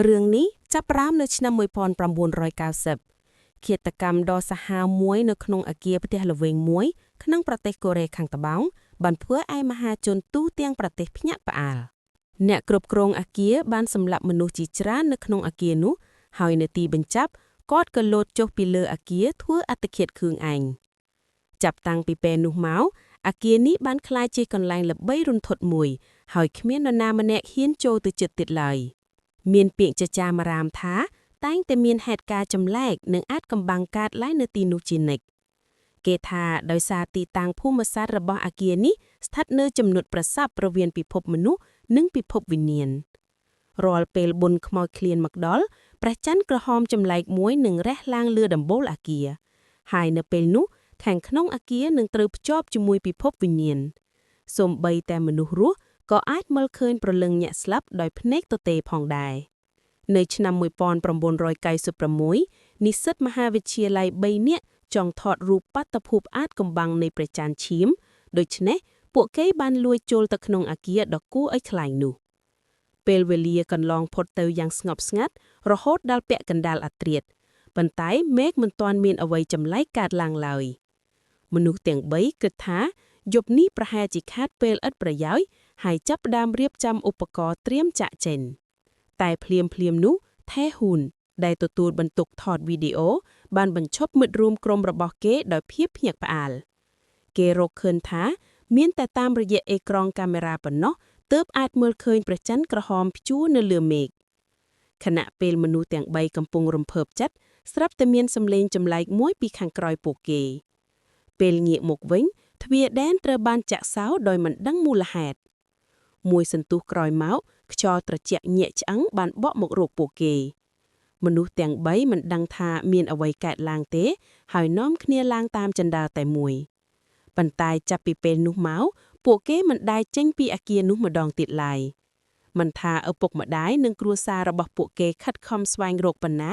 រឿងនេះចាប់ផ្ដើមនៅឆ្នាំ1990ឃាតកម្មដ៏សាហាវមួយនៅក្នុងអគារផ្ទះល្វែងមួយក្នុងប្រទេសកូរ៉េខាងត្បូងបានធ្វើឲ្យមហាជនទូទាំងប្រទេសភ្ញាក់ផ្អើលអ្នកគ្រប់គ្រងអគារបានសម្លាប់មនុស្សជាច្រើននៅក្នុងអគារនោះហើយនៅទីបញ្ចប់គាត់ក៏លោតចុះពីលើអគារធ្វើអត្តឃាតខ្លួនឯងចាប់តាំងពីពេលនោះមកអគារនេះបានក្លាយជាកន្លែងល្បីរន្ធត់មួយ ហើយគ្មាននរណាម្នាក់ហ៊ានចូលទៅជិតទៀតឡើយ មានពាក្យចចាមអារ៉ាមថា តែងតែមានហេតុការណ៍ចម្លែកនិងអាចកំបាំងកើតឡើងនៅទីនោះជានិច្ចគេថាដោយសារទីតាំងភូមិសាស្ត្ររបស់អគារនេះស្ថិតនៅចំណុចប្រសព្វរវាងពិភពមនុស្សនិងពិភពវិញ្ញាណរាល់ពេលបុណ្យខ្មោចឃ្លានមកដល់ព្រះច័ន្ទក្រហមចម្លែកមួយនឹងរះឡើងលើដំបូលអគារហើយនៅពេលនោះខាងក្នុងអគារនឹងត្រូវភ្ជាប់ជាមួយពិភពវិញ្ញាណសូម្បីតែមនុស្សរស់ក៏អាចមើលឃើញព្រលឹងអ្នកស្លាប់ដោយភ្នែកទទេផងដែរ នៅឆ្នាំ1996និស្សិតមហាវិទ្យាល័យ3នាក់ចង់ថតរូបបាតុភូតអាថ៌កំបាំងនៃព្រះច័ន្ទឈាមដូច្នេះពួកគេបានលួចចូលទៅក្នុងអគារដ៏គួរឲ្យខ្លាចនោះពេលវេលាកន្លងផុតទៅយ៉ាងស្ងប់ស្ងាត់រហូតដល់ពាក់កណ្ដាលអាធ្រាត្រប៉ុន្តែមេឃមិនទាន់មានអ្វីចម្លែកកើតឡើងឡើយមនុស្សទាំង3គិតថាយប់នេះប្រហែលជាខាតពេលឥតប្រយោជន៍ហើយចាប់ផ្ដើមរៀបចំឧបករណ៍ត្រៀមចាក់ចេញ តែភ្លាមភ្លាមនោះថេហ៊ូនដែលទទួលបន្ទុកថតវីដេអូបានបញ្ឈប់មិត្តរួមក្រុមរបស់គេដោយភាពភ្ញាក់ផ្អើលគេរកឃើញថា មានតែតាមរយៈអេក្រង់កាមេរ៉ាប៉ុណ្ណោះទើបអាចមើលឃើញព្រះច័ន្ទក្រហមព្យួរនៅលើមេឃខណៈពេលមនុស្សទាំង3កំពុងរំភើបចិត្តស្រាប់តែមានសម្លេងចម្លែកមួយពីខាងក្រោយពួកគេ ពេលងាកមកវិញទ្វារដែនត្រូវបានចាក់សោដោយមិនដឹងមូលហេតុមួយសន្ទុះក្រោយមកខ្យល់ត្រជាក់ញាក់ឆ្អឹងបានបក់មករកពួកគេ មនុស្សទាំង3មិនដឹងថាមានអ្វីកើតឡើងទេ ហើយនាំគ្នាឡើងតាមជណ្ដើរតែមួយប៉ុន្តែចាប់ពីពេលនោះមកពួកគេមិនដែលចេញពីអគារនោះម្ដងទៀតឡើយមិនថាឪពុកម្ដាយនិងគ្រួសាររបស់ពួកគេខិតខំស្វែងរកប៉ុណ្ណា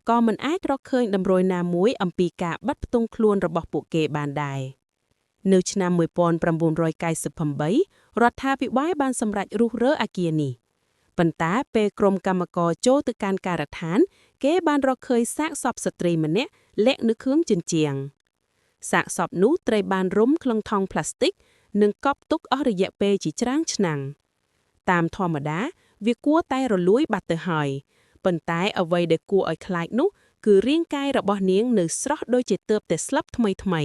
ក៏មិនអាចរកឃើញតម្រុយណាមួយអំពីការបាត់ផ្ទុងខ្លួនរបស់ពួកគេបានដែរនៅឆ្នាំ1998រដ្ឋាភិបាលបានសម្រេចរុះរើអគារនេះប៉ុន្តែពេលក្រុមកម្មករចូលទៅកាន់ការដ្ឋាន គេបានរកឃើញសាកសពស្ត្រីម្នាក់លាក់នៅខឿងជញ្ជាំងសាកសពនោះត្រូវបានរុំក្នុងថង់ប្លាស្ទិកនិងកប់ទុកអស់រយៈពេលជាច្រើនឆ្នាំតាមធម្មតាវាគួរតែរលួយបាត់ទៅហើយប៉ុន្តែអ្វីដែលគួរឲ្យខ្លាចនោះគឺរាងកាយរបស់នាងនៅស្រស់ដូចជាទើបតែស្លាប់ថ្មីថ្មី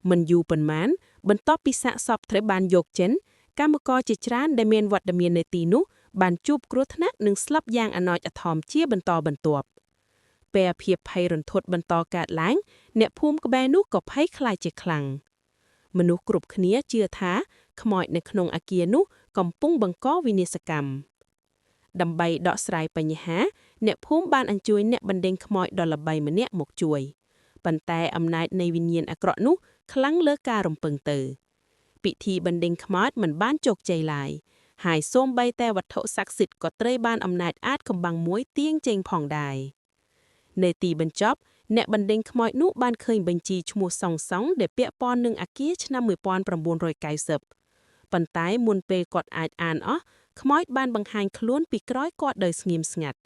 មិនយូរប៉ុន្មានបន្ទាប់ពីសាកសពត្រូវបានយកចេញកម្មករជាច្រើនដែលមានវត្តមាននៅទីនោះបានជួបគ្រោះថ្នាក់និងស្លាប់យ៉ាងអណោចអធមជាបន្តបន្ទាប់ពេលភាពភ័យរន្ធត់បន្តកើតឡើងអ្នកភូមិក្បែរនោះក៏ភ័យខ្លាចជាខ្លាំងមនុស្សគ្រប់គ្នាជឿថាខ្មោចនៅក្នុងអគារនោះកំពុងបង្កវិនាសកម្មដើម្បីដោះស្រាយបញ្ហាអ្នកភូមិបានអញ្ជើញអ្នកបណ្ដេញខ្មោចដ៏ល្បីម្នាក់មកជួយប៉ុន្តែអំណាចនៃវិញ្ញាណអាក្រក់នោះខ្លាំងលើសការរំពឹងទៅពិធីបណ្ដេញខ្មោចមិនបានជោគជ័យឡើយហើយសូម្បីតែវត្ថុស័ក្តិសិទ្ធិក៏ត្រូវបានអំណាចអាថ៌កំបាំងមួយទាញចេញផងដែរនៅទីបញ្ចប់អ្នកបណ្ដេញខ្មោចនោះបានឃើញបញ្ជីឈ្មោះសុងសុងដែលពាក់ព័ន្ធនឹងអគារឆ្នាំ1990ប៉ុន្តែមុនពេលគាត់អាចអានអស់ខ្មោចបានបង្ហាញខ្លួនពីក្រោយគាត់ដោយស្ងៀមស្ងាត់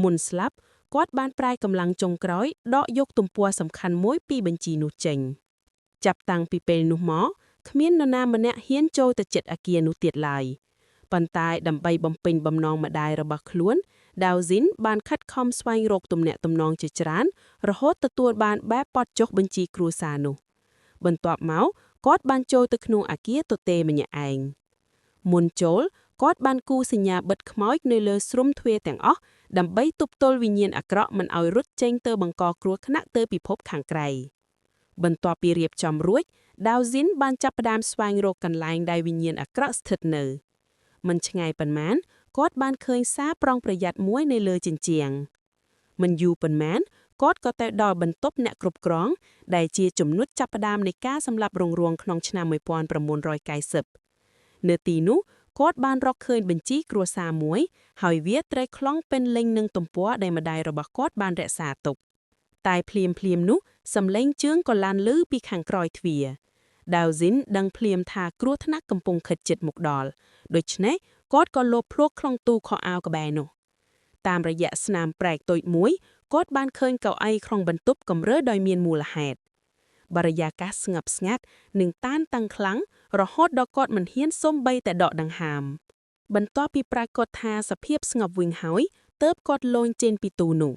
មុនស្លាប់គាត់បានប្រើកម្លាំងចុងក្រោយដកយកទំព័រសំខាន់មួយពីបញ្ជីនោះចេញចាប់តាំងពីពេលនោះមកគ្មាននរណាម្នាក់ហ៊ានចូលទៅជិតអគារនោះទៀតឡើយប៉ុន្តែដើម្បីបំពេញបំណងម្ដាយរបស់ខ្លួនដាវស៊ីនបានខិតខំស្វែងរកទំនាក់ទំនងជាច្រើនរហូតទទួលបានបែបបទចុះបញ្ជីគ្រួសារនោះបន្ទាប់មកគាត់បានចូលទៅក្នុងអគារទទេម្នាក់ឯងមុនចូលគាត់បានគូសញ្ញាបិទខ្មោចនៅលើស្រុំទ្វារទាំងអស់ដើម្បីទប់ទល់វិញ្ញាណអាក្រក់មិនឲ្យរត់ចេញទៅបង្កគ្រោះថ្នាក់ទៅពិភពខាងក្រៅបន្ទាប់ពីរៀបចំរួចដាវស៊ីនបានចាប់ផ្ដើមស្វែងរកកន្លែងដែលវិញ្ញាណអាក្រក់ស្ថិតនៅមិនឆ្ងាយប៉ុន្មានគាត់បានឃើញសារប្រុងប្រយ័ត្នមួយនៅលើជញ្ជាំងមិនយូរប៉ុន្មានគាត់ក៏ទៅដល់បន្ទប់អ្នកគ្រប់គ្រងដែលជាចំណុចចាប់ផ្ដើមនៃការសម្លាប់រងរួងក្នុងឆ្នាំ1990នៅទីនោះគាត់បានរកឃើញបញ្ជីគ្រួសារមួយហើយវាត្រូវខ្លងពេញលេញនឹងទំព័រដែលម្ដាយរបស់គាត់បានរក្សាទុកតែភ្លាមភ្លាមនោះសំឡេងជើងក៏ឡានលឺពីខាងក្រោយទ្វារដាវស៊ីនដឹងភ្លាមថាគ្រោះថ្នាក់កំពុងខិតជិតមកដល់ដូច្នេះគាត់ក៏លោបភ្លក់ក្នុងទូខោអាវក្បែរនោះ តាមរយៈស្នាមប្រែកតូចមួយគាត់បានឃើញកៅអីក្នុងបន្ទប់កម្រើដោយមានមូលហេតុបរិយាកាសស្ងប់ស្ងាត់និងតានតឹងខ្លាំងរហូតដល់គាត់មិនហ៊ានសូម្បីតែដកដង្ហើមបន្ទាប់ពីប្រាកដថាសភាពស្ងប់វិញហើយទើបគាត់លោញចេញពីទូនោះ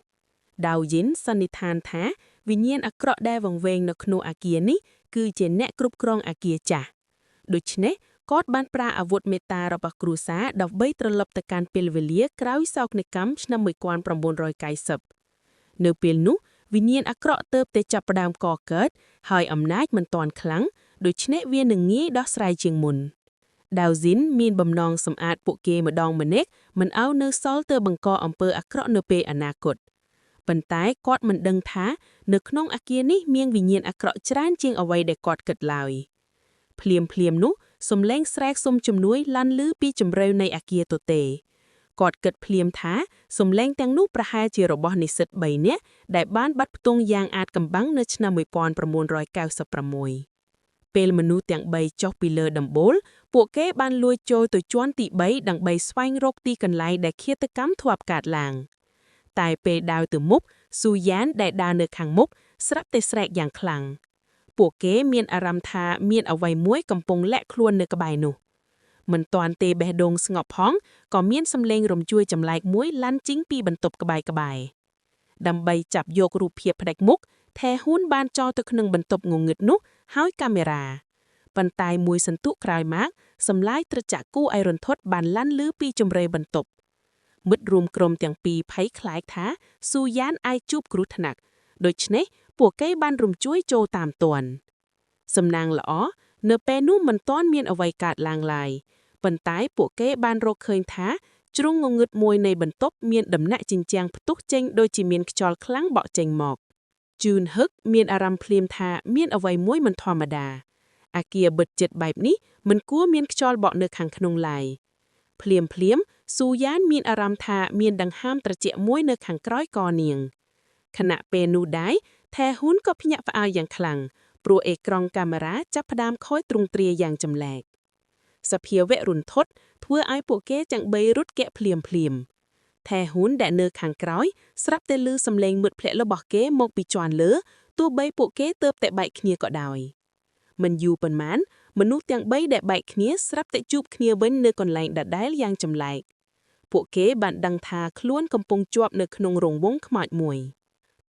ដាវយិនសន្និដ្ឋានថាវិញ្ញាណអាក្រក់ដែលវង្វេងនៅក្នុងអាគារនេះគឺជាអ្នកគ្រប់គ្រងអាគារចាស់ដូច្នេះគាត់បានប្រើអាវុធមេតារបស់គ្រួសារដើម្បីត្រឡប់ទៅកាន់ពេលវេលាក្រោយសោកនាកម្មឆ្នាំ1990នៅពេលនោះវិញ្ញាណអាក្រក់ទើបតែចាប់ផ្ដើមកកើតហើយអំណាចមិនទាន់ខ្លាំងដូច្នេះវានឹងងាយដោះស្រាយជាងមុនដាវស៊ីនមានបំណងសម្អាតពួកគេម្ដងម្នាក់មិនឲ្យនៅសល់ទៅបង្កអំពើអាក្រក់នៅពេលអនាគតប៉ុន្តែគាត់មិនដឹងថានៅក្នុងអាគារនេះមានវិញ្ញាណអាក្រក់ច្រើនជាងអ្វីដែលគាត់គិតឡើយភ្លាមភ្លាមនោះសំឡេងស្រែកសុំជំនួយឡាន់លឺពីជម្រៅនៃអាគារទទេគាត់គិតភ្លាមថាសំឡេងទាំងនោះប្រហែលជារបស់និស្សិត3នាក់ដែលបានបាត់ផ្ទង់យ៉ាងអាតកំបាំងនៅឆ្នាំ1996ពេលមនុស្សទាំង3ចុះពីលើដំបូលពួកគេបានលួចចូលទៅជាន់ទី3ដើម្បីស្វែងរកទីកន្លែងដែលឃាតកម្មធ្លាប់កើតឡើងតែពេលដើរទៅមុខស៊ូយ៉ានដែលដើរនៅខាងមុខស្រាប់តែស្រែកយ៉ាងខ្លាំងពួកគេមានអារម្មណ៍ថាមានអ្វីមួយកំពុងលាក់ខ្លួននៅក្បែរនោះមិនទាន់ទេបេះដូងស្ងប់ផងក៏មានសំឡេងរំជួយចម្លែកមួយឡាន់ជីងពីបន្ទប់ក្បែរក្បែរដើម្បីចាប់យករូបភាពផ្ដាច់មុខថេហ៊ូនបានចោលទៅក្នុងបន្ទប់ងងឹតនោះហើយកាមេរ៉ាប៉ុន្តែមួយសន្ទុះក្រោយមកសម្លាយត្រចក្ខគូឲ្យរន្ធត់បានឡាន់លឺពីជំរេបន្ទប់មិត្តរួមក្រុមទាំងពីរភ័យខ្លាចថាស៊ូយ៉ានអាចជួបគ្រោះថ្នាក់ដូច្នេះពួកគេបានរំជួយចូលតាមទាន់សំណាងល្អនៅពេលនោះមិនទាន់មានអ្វីកើតឡើងឡើយប៉ុន្តែពួកគេបានរកឃើញថាជ្រុងងងឹតមួយនៃបន្ទប់មានដំណាក់ជញ្ជាំងផ្ទុះចេញដូចជាមានខ្យល់ខ្លាំងបក់ចេញមកជូនហឹកមានអារម្មណ៍ភ្លាមថាមានអ្វីមួយមិនធម្មតាអាគារបិទជិតបែបនេះមិនគួរមានខ្យល់បក់នៅខាងក្នុងឡើយភ្លាមភ្លាមស៊ូយ៉ានមានអារម្មណ៍ថាមានដង្ហើមត្រជាក់មួយនៅខាងក្រោយកនាងខណៈពេលនោះដែរថេហ៊ុនក៏ភ្ញាក់ផ្អើលយ៉ាងខ្លាំងព្រោះអេក្រង់កាមេរ៉ាចាប់ផ្ដើមខូចទ្រង់ទ្រាយយ៉ាងចម្លែកសភាវៈរន្ធត់ធ្វើឲ្យពួកគេទាំងបីរត់កាក់ភ្លាមភ្លាមថេហ៊ុនដែលនៅខាងក្រោយស្រាប់តែឮសំឡេងមឹតភ្លាក់របស់គេមកពីជាន់លើទោះបីពួកគេទើបតែបែកគ្នាក៏ដោយមិនយូរប៉ុន្មានមនុស្សទាំង3ដែលបែកគ្នាស្រាប់តែជួបគ្នាវិញនៅកន្លែងដដែលយ៉ាងចម្លែកពួកគេបានដឹងថាខ្លួនកំពុងជាប់នៅក្នុងរង្វង់ខ្មោចមួយ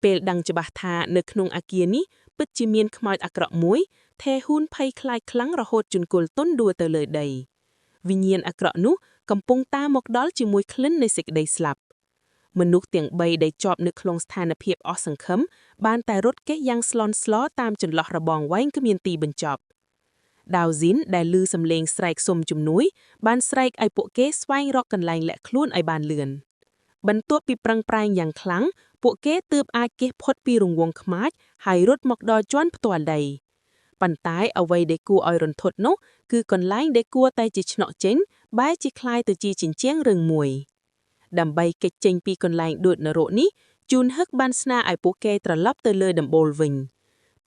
ពេលដឹងច្បាស់ថានៅក្នុងអាគារនេះពិតជាមានខ្មោចអាក្រក់មួយថេហ៊ូនភ័យខ្លាចខ្លាំងរហូតជង្គលទន់ដួលទៅលើដីវិញ្ញាណអាក្រក់នោះកំពុងតាមមកដល់ជាមួយក្លិននៃសេចក្តីស្លាប់មនុស្សទាំង3ដែលជាប់នៅក្នុងស្ថានភាពអស់សង្ឃឹមបានតែរត់គេចយ៉ាងស្លន់ស្លោតាមចន្លោះរបងវែងគ្មានទីបញ្ចប់ដាវស៊ីនដែលឮសំឡេងស្រែកសុំជំនួយបានស្រែកឲ្យពួកគេស្វែងរកកន្លែងលាក់ខ្លួនឲ្យបានលឿនបន្ទាប់ពីប្រឹងប្រែងយ៉ាងខ្លាំងពួកគេទើបអាចគេចផុតពីរង្វង់ខ្មាច់ហើយរត់មកដល់ជាន់ផ្ទាល់ដីប៉ុន្តែអ្វីដែលគួរឲ្យរន្ធត់នោះគឺកន្លែងដែលគួរតែជាឆ្នោកចេញបែរជាคล้ายទៅជាជញ្ជាំងរឹងមួយដើម្បីគេចចេញពីកន្លែងដូចនរកនេះជូនហឹកបានស្នើឲ្យពួកគេត្រឡប់ទៅលើដំបូលវិញ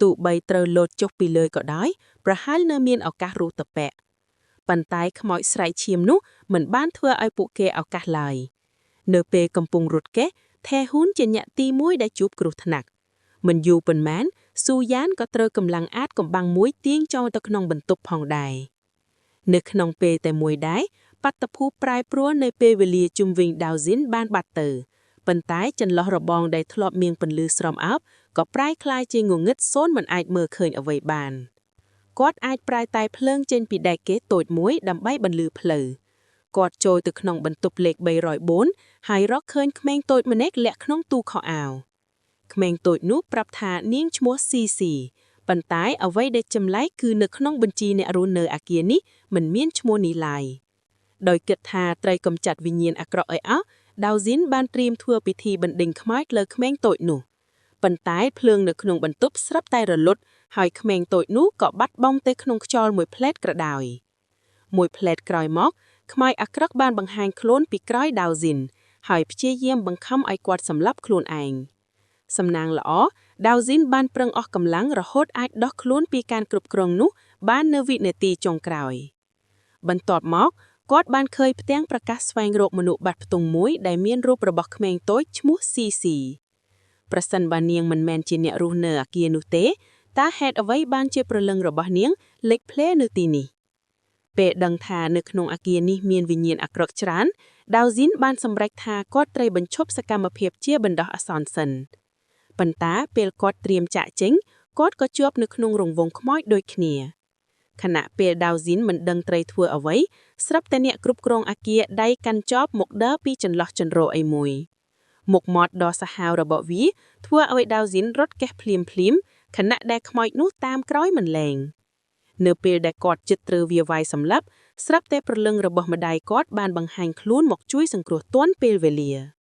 ទោះបីត្រូវលោតចុះពីលើក៏ដោយប្រហែលនៅមានឱកាសរស់តពាក់ប៉ុន្តែខ្មោចស្រែកឈាមនោះមិនបានធ្វើឲ្យពួកគេឱកាសឡើយនៅពេលកំពុងរត់គេចថេហ៊ូនជាអ្នកទី1ដែលជួបគ្រោះថ្នាក់មិនយូរប៉ុន្មានស៊ូយ៉ានក៏ត្រូវកម្លាំងអាតកំបាំងមួយទាញចូលទៅក្នុងបន្ទប់ផងដែរនៅក្នុងពេលតែមួយដែរបាតុភូតប្រែប្រួលនៅពេលវេលាជុំវិញដាវស៊ីនបានបាត់ទៅប៉ុន្តែចន្លោះរបងដែលធ្លាប់មានពន្លឺស្រមអោបក៏ប្រែក្លាយជាងងឹតសូន្យមិនអាចមើលឃើញអ្វីបានគាត់អាចប្រែតែភ្លើងចេញពីដែកគេតូចមួយដើម្បីបន្លឺផ្លូវគាត់ចូលទៅក្នុងបន្ទប់លេខ304ហើយរកឃើញក្មេងតូចម្នាក់លាក់ក្នុងទូខោអាវក្មេងតូចនោះប្រាប់ថានាងឈ្មោះស៊ីស៊ីប៉ុន្តែអ្វីដែលចម្លែកគឺនៅក្នុងបញ្ជីអ្នករស់នៅអាគារនេះមិនមានឈ្មោះនេះឡើយដោយគិតថាត្រូវកម្ចាត់វិញ្ញាណអាក្រក់ឲ្យអស់ដាវស៊ីនបានត្រៀមធ្វើពិធីបណ្ដេញខ្មោចលើក្មេងតូចនោះប៉ុន្តែភ្លើងនៅក្នុងបន្ទប់ស្រាប់តែរលត់ហើយក្មេងតូចនោះក៏បាត់បង់ទៅក្នុងខ្យល់មួយផ្លែតក្រដោយមួយផ្លែតក្រោយមកខ្មោចអាក្រក់បានបង្ហាញខ្លួនពីក្រោយដាវស៊ីនហើយព្យាយាមបង្ខំឲ្យគាត់សម្លាប់ខ្លួនឯងសំណាងល្អដាវស៊ីនបានប្រឹងអស់កម្លាំងរហូតអាចដោះខ្លួនពីការគ្រប់គ្រងនោះបាននៅវិនាទីចុងក្រោយបន្ទាប់មក គាត់បានឃើញផ្ទាំងប្រកាសស្វែងរកមនុស្សបាត់ផ្ទង់មួយដែលមានរូបរបស់ក្មេងតូចឈ្មោះស៊ីស៊ីប្រសិនបើនាងមិនមែនជាអ្នករស់នៅអាគារនោះទេតើហេតុអ្វីបានជាព្រលឹងរបស់នាងលេចភ្លេនៅទីនេះពេលដឹងថានៅក្នុងអាគារនេះមានវិញ្ញាណអាក្រក់ច្រើនដាវស៊ីនបានសម្រេចថាគាត់ត្រូវបញ្ឈប់សកម្មភាពជាបណ្ដោះអាសន្នសិនប៉ុន្តែពេលគាត់ត្រៀមចាក់ចេញគាត់ក៏ជាប់នៅក្នុងរង្វង់ខ្មោចដូចគ្នាខណៈពេលដាវស៊ីនមិនដឹងត្រូវធ្វើអ្វីស្រាប់តែអ្នកគ្រប់គ្រងអាគារដៃកាន់ចបមកដើរពីចន្លោះចន្រោអីមួយមុខមាត់ដ៏សាហាវរបស់វាធ្វើឲ្យដាវស៊ីនរត់កេះភ្លាមភ្លាមខណៈដែលខ្មោចនោះតាមក្រោយមិនលែងនៅពេលដែលគាត់ចិត្តត្រូវវាវាយសម្លាប់ស្រាប់តែព្រលឹងរបស់ម្ដាយគាត់បានបង្ហាញខ្លួនមកជួយសង្គ្រោះទាន់ពេលវេលា។